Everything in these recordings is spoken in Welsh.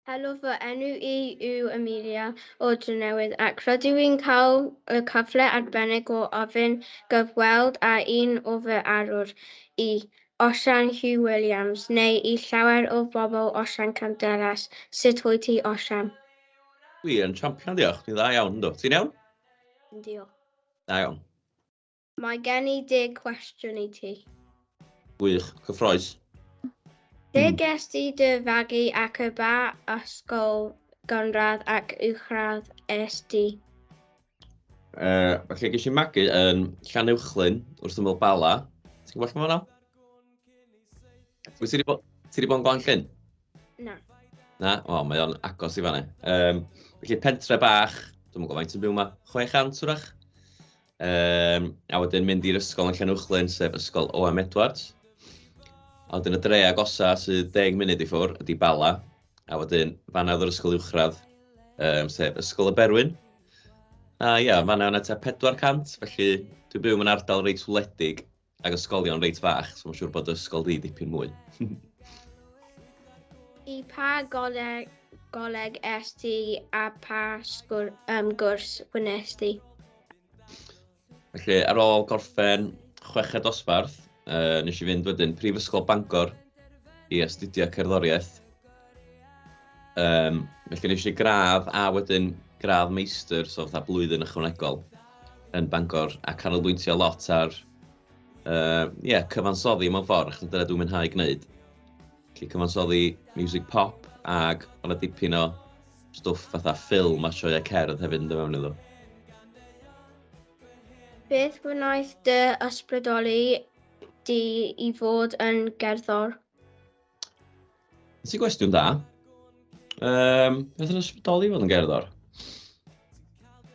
Helo, fy enw i yw Amelia o Drenewydd ac rydw i'n cael y cyfle arbennig o ofyn gyfweld â un o fy arwr i, Osian Huw Williams, neu i llawer o bobl Osian Candelas. Sut wyt ti, Osian? Dwi yn champion, diolch. Dwi'n dda iawn, yndw. Ti'n iawn? Diolch. Da iawn. Mae gen i deg cwestiwn i ti. Gwych, cyffroes. Lle ges di dy fagu ac y ba ysgol gynradd ac uwchradd es di? Felly ges i magu yn Llanuwchllyn wrth ymyl Bala. Ti'n gwybod lle mae hwnna? Wyt ti wedi bod, ti wedi bod yn Glan Llyn? Na. Na? O, mae o'n agos i fanna. Felly pentre bach, dwi'm yn gwybod faint yn byw yma, 600 wrach. A wedyn mynd i'r ysgol yn Llanuwchllyn, sef ysgol O.M. Edwards. A wedyn y dre agosa sydd 10 munud i ffwrdd ydy Bala. A wedyn fanna oedd yr ysgol uwchradd, sef Ysgol y Berwyn. A ie, fanna o'na tua 400, felly dwi'n byw mewn ardal reit wledig ac ysgolion reit fach, so mae'n siŵr bod ysgol di dipyn mwy. I pa goleg, goleg es ti a pa sgwr, gwrs wnes di? Felly, ar ôl gorffen chweched dosbarth, nes i fynd wedyn Prifysgol Bangor i astudio cerddoriaeth. Felly nes i gradd a wedyn gradd meistr, so fatha blwyddyn ychwanegol yn Bangor, a canolbwyntio lot ar yeah, cyfansoddi mewn ffordd, achos dyna dwi'n mwynhau gwneud. Felly cyfansoddi music pop, ac o'na dipyn o stwff fatha ffilm a sioeau cerdd hefyd yn dod mewn iddo. Beth wnaeth dy ysbrydoli di i fod yn gerddor? Ti'n gwestiwn da. Beth yn ysbrydoli i fod yn gerddor?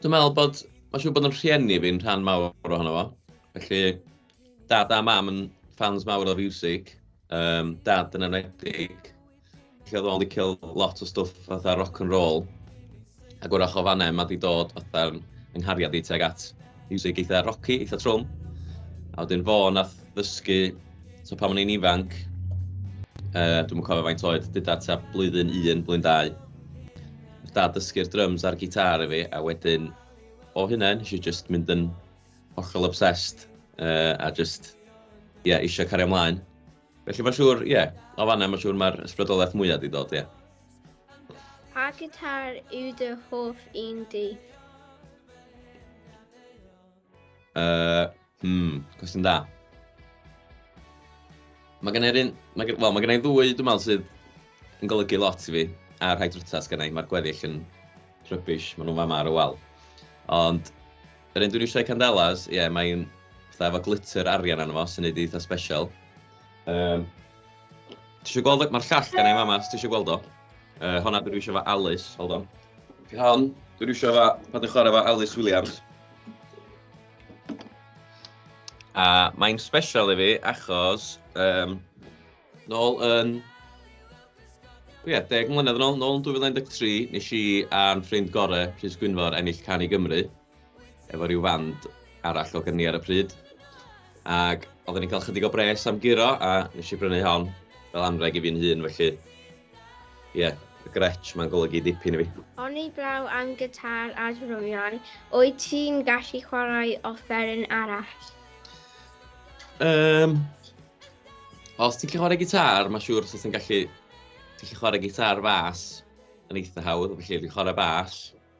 Dwi'n meddwl bod, mae'n siŵr bod yn rhieni fi'n rhan mawr ohono fo. Felly, dad a mam yn fans mawr o fiwsig. Dad yn enwedig. Felly oedd o'n licio lot o stwff fatha rock and roll. Ac wrach o fan'na mae 'di dod fatha yng nghariad i tuag at music eitha rocky, eitha trwm. A wedyn fo nath ddysgu, so pan o'n i'n ifanc, dwi'm yn cofio faint oed, dyda tua blwyddyn 1, blwyddyn 2. Nath dad dysgu'r drums a'r gitar i fi, a wedyn o hynna nes i just mynd yn hollol obsessed a just, ie, eisiau cario ymlaen. Felly mae'n siŵr, ie, o fan'na mae'n siŵr mae'r ysbrydoliaeth mwyaf 'di dod, ie. Pa gitar yw dy hoff un di? Cwestiwn da. Mae gen i'r un, mae gen, wel, mae gen i ddwy, dwi'n meddwl, sydd yn golygu lot i fi, a rhai drwta sgen i, mae'r gweddill yn rubbish, maen nhw'n fama ar y wal. Ond yr un dwi'n iwsio i Candelas, ie, mae'n fatha efo glitter arian arno fo, sy'n neud i eitha special. Ti eisiau gweld, mae'r llall gen i fama, os ti eisiau gweld o. Honna dwi'n iwsio fo Alice, hold on. Hon, dwi'n iwsio fo, pan dwi'n chwarae fo Alice Williams. A mae'n special i fi achos nôl yn, ie, 10 mlynedd yn ôl, nôl yn 2013, nes i a'n ffrind gore, Rhys Gwynfor, ennill Cân i Gymru, efo rhyw fand arall o gynni ar y pryd. Ac oedden ni'n cael chydig o bres am guro, a nes i brynu hon fel anrheg i fi'n hun, felly, ie, y gretch mae'n golygu dipyn i fi. Oni blaw am gitar a drymiau, wyt ti'n gallu chwarae offeryn arall? Os ti'n gallu chwarae gitar, mae'n siŵr os ti'n gallu, ti'n gallu chwarae gitar fas yn eitha hawdd, felly dwi'n chwarae bas.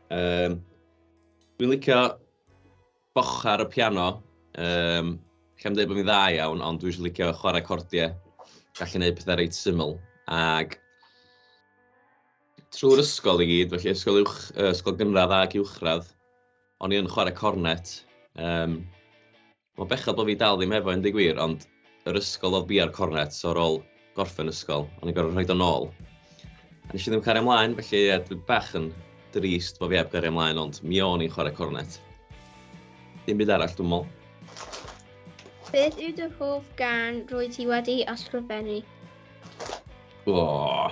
Dwi'n licio bochar y piano. Lle am dweud bod fi'n dda iawn, ond dwi eisiau licio chwarae cordiau, gallu gwneud pethau reit syml. Ac trwy'r ysgol i gyd, felly ysgol uwch, ysgol gynradd ac uwchradd, o'n i yn chwarae cornet. Mae'n bechod bod fi dal ddim efo un, deud gwir, ond yr ysgol oedd bia'r cornet, so ar ôl gorffen ysgol, o'n i'n gorfod rhoi o nôl. A nes i ddim cario ymlaen, felly ie, dwi bach yn drist bod fi heb gario ymlaen, ond mi o'n i'n chwarae cornet. Dim byd arall, dwi'n meddwl. Beth yw dy hoff gân rwy ti wedi ysgrifennu? O,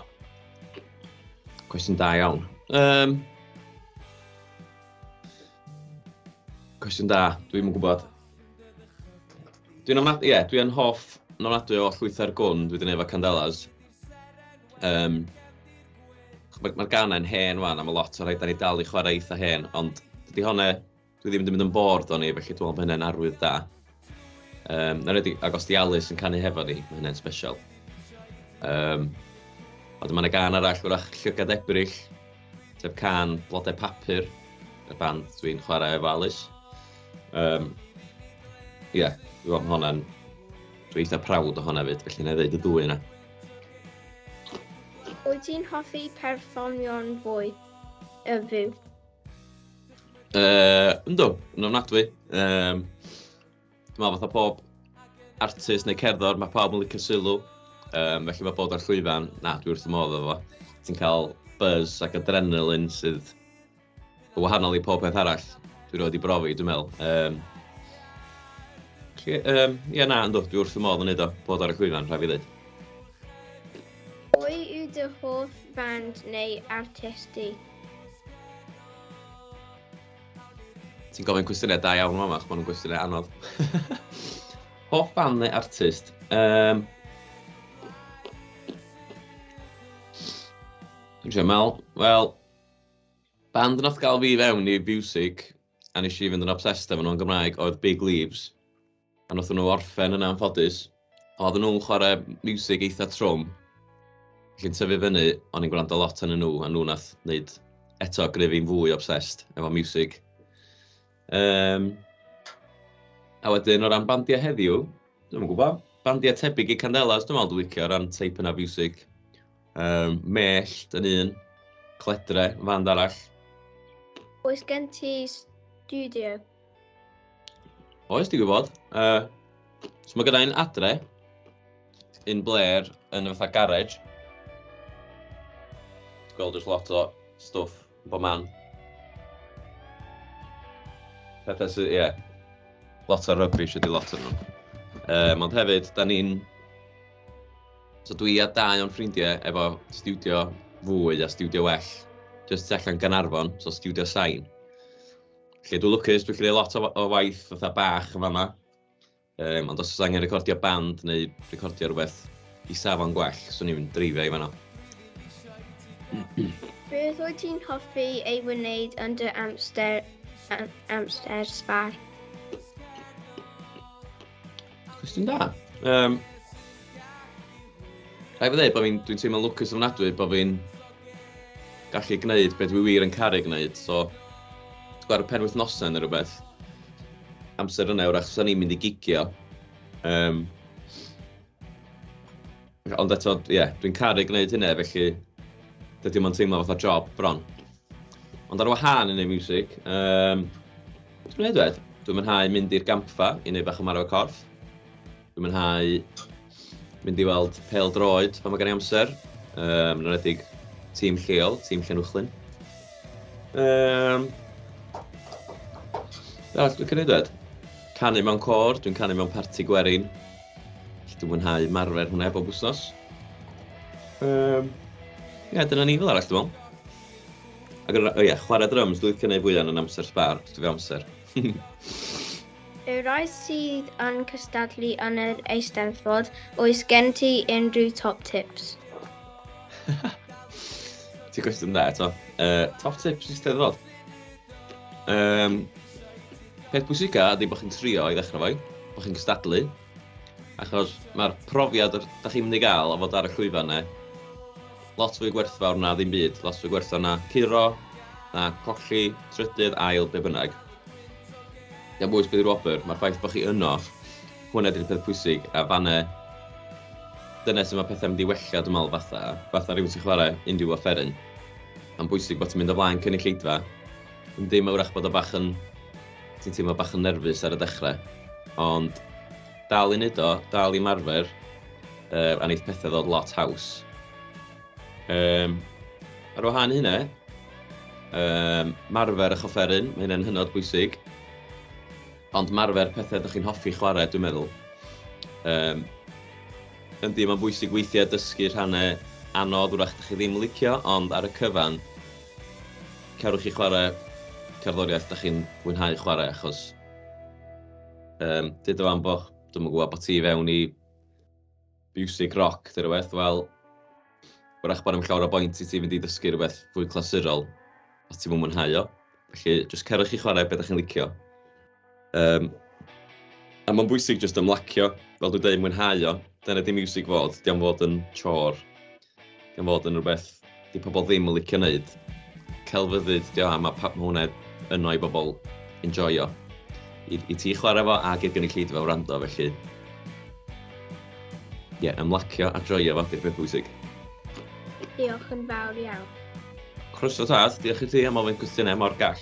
cwestiwn da iawn. Cwestiwn da, dwi'm yn gwybod. Dwi'n ofnad-, ie, dwi yn hoff ofnadwy o Llwytha'r Gwn, dwi wedi gwneud efo Candelas. Mae'r ma ganau'n hen wan, a mae lot o rhai da ni dal i chwarae eitha hen, ond dydy hwnna, dwi ddim wedi mynd yn bored o'n i, felly dwi'n meddwl bod hynny'n arwydd da. Ac os di Alys yn canu hefo ni, mae hynny'n special. Ond mae yna gân arall, wrach Llygad Ebrill, sef cân Blodau Papur, y band dwi'n chwarae efo Alys. Ie, yeah, dwi'n meddwl hwnna'n... Dwi'n eitha proud o hwnna fyd, felly na i ddeud y ddwy yna. Wyt ti'n hoffi perfformio'n fwy y fyw? Yndw, yn ofnadwy. Dwi'n meddwl fatha pob artist neu cerddor, mae pawb yn licio sylw. Felly mae bod ar llwyfan, na, dwi wrth y modd efo fo. Ti'n cael buzz ac adrenaline sydd yn wahanol i pob peth arall dwi erioed 'di brofi, dwi'n meddwl. Ie, na, yndw, dwi wrth y modd yn neud o, bod ar y llwyfan, rhaid fi ddweud. Pwy yw dy hoff fand neu artist di? Ti'n gofyn cwestiynau da iawn yma, maen nhw'n gwestiynau anodd. Hoff band neu artist? Dwi'n siarad meddwl, wel, band nath gael fi fewn i fiwsig, a nes i fynd yn obsessed efo nhw yn Gymraeg, oedd Big Leaves. A nath nhw orffen yn anffodus. Oedden nhw'n chwarae miwsig eitha trwm. Felly'n tyfu fyny, o'n i'n gwrando lot arnyn nhw, a nhw nath wneud eto greu fi'n fwy obsessed efo miwsig. A wedyn o ran bandiau heddiw, dwi'm yn gwybod, bandiau tebyg i Candelas, dwi'n meddwl dwi'n licio o ran teip yna fiwsig. Mellt yn un, Cledre, fand arall. Oes gen ti studio? Oes, dwi'n gwybod. So mae gyda un adre, un Blair yn y fatha garage. Ti'n gweld jyst lot o stwff yn bob man. Pethau sydd, ie, yeah, lot o rubbish ydy lot o'n nhw. Ond hefyd, da ni'n... So dwi a dau o'n ffrindiau efo studio fwy a studio well, jyst tu allan Gaernarfon, so studio sain. Felly dwi'n lwcus, dwi'n gallu lot o waith fatha bach yn fama. Ond os oes angen recordio band neu recordio rhywbeth i safon gwell, swn i'n dreifio i fanno. Beth wyt ti'n hoffi ei wneud yn dy amser sbâr? Cwestiwn da. Rhaid fi ddweud bod fi'n, dwi'n teimlo'n lwcus ofnadwy bod fi'n gallu gwneud beth dwi wir yn caru gwneud. So, ti'n gwybod, ar y penwythnosau neu rhywbeth, amser yna wrach, 'sa ni'n mynd i gigio. Ond eto, ie, yeah, dwi'n caru gwneud hynna, felly dydy o'm yn teimlo fatha job bron. Ond ar wahân i wneud miwsig, dwi'n gwneud dweud, dwi'n mwynhau mynd i'r gampfa i wneud bach o marw corff. Dwi'n mwynhau mynd i weld pêl droed pan mae gen i amser, yn enwedig tîm lleol, tîm Llanuwchllyn. Arall dwi'n cynnig dweud, canu mewn côr, dwi'n canu mewn parti gwerin. Dwi'n mwynhau marfer hwnna bob wythnos. Ie, dyna ni fel arall, dwi'n meddwl. Ac o ie, chwarae drums, dwi'n licio gwneud fwyaf yn amser sbâr, os dwi'n amser. Y rhai sydd yn cystadlu yn yr Eisteddfod, oes gen ti unrhyw top tips? Ti'n gwestiwn da eto. Top tips Eisteddfod? Peth pwysica ydy bod chi'n trio i ddechrau fo, bod chi'n cystadlu. Achos mae'r profiad da chi'n mynd i gael o fod ar y llwyfan yna, lot fwy gwerthfawr na ddim byd, lot fwy gwerthfawr na curo, na colli, trydydd, ail, be bynnag. Gan bwys beth yw'r wobr, mae'r ffaith bod chi yno, hwnna ydy'r peth pwysig, a fanna, dyna sut mae pethau'n mynd i wella, dwi'n meddwl, fatha rhywun sy'n chwarae unrhyw offeryn. Mae'n bwysig bod ti'n mynd o flaen cynulleidfa. Yndi, mae wrach bod o bach yn, ti'n teimlo bach yn nerfus ar y dechrau, ond dal i wneud o, dal i marfer, a wneith pethau ddod lot haws. Ar wahân i hynna, marfer eich offeryn, mae hynna'n hynod bwysig. Ond marfer pethau ydych chi'n hoffi chwarae, dwi'n meddwl. Yndi, mae'n bwysig weithiau dysgu rhannau anodd wrach ydych chi ddim yn licio, ond ar y cyfan, cerwch chi chwarae cerddoriaeth ydych chi'n fwynhau chwarae, achos deuda fan bo, dwi'm yn gwybod bod ti fewn i music rock neu rhywbeth, wel, Wrach bod 'na'm llawer o boint i ti fynd i ddysgu rhywbeth fwy clasurol os ti'm yn mwynhau o. Felly, jyst cerwch i chwarae be dach chi'n licio. A mae'n bwysig jyst ymlacio, fel dwi'n dweud, mwynhau o. Dyna 'di miwsig fod, dio'm fod yn chore. Dio'm fod yn rhywbeth 'di pobl ddim yn licio wneud. Celfyddyd 'di o, a ma' hwnna yno i bobl enjoio. I ti chwarae fo ac i'r gynulleidfa wrando, felly ie, ymlacio a joio fo 'di'r peth bwysig. Diolch yn fawr iawn. Croeso tad, diolch i ti am ofyn cwestiynau mor gall.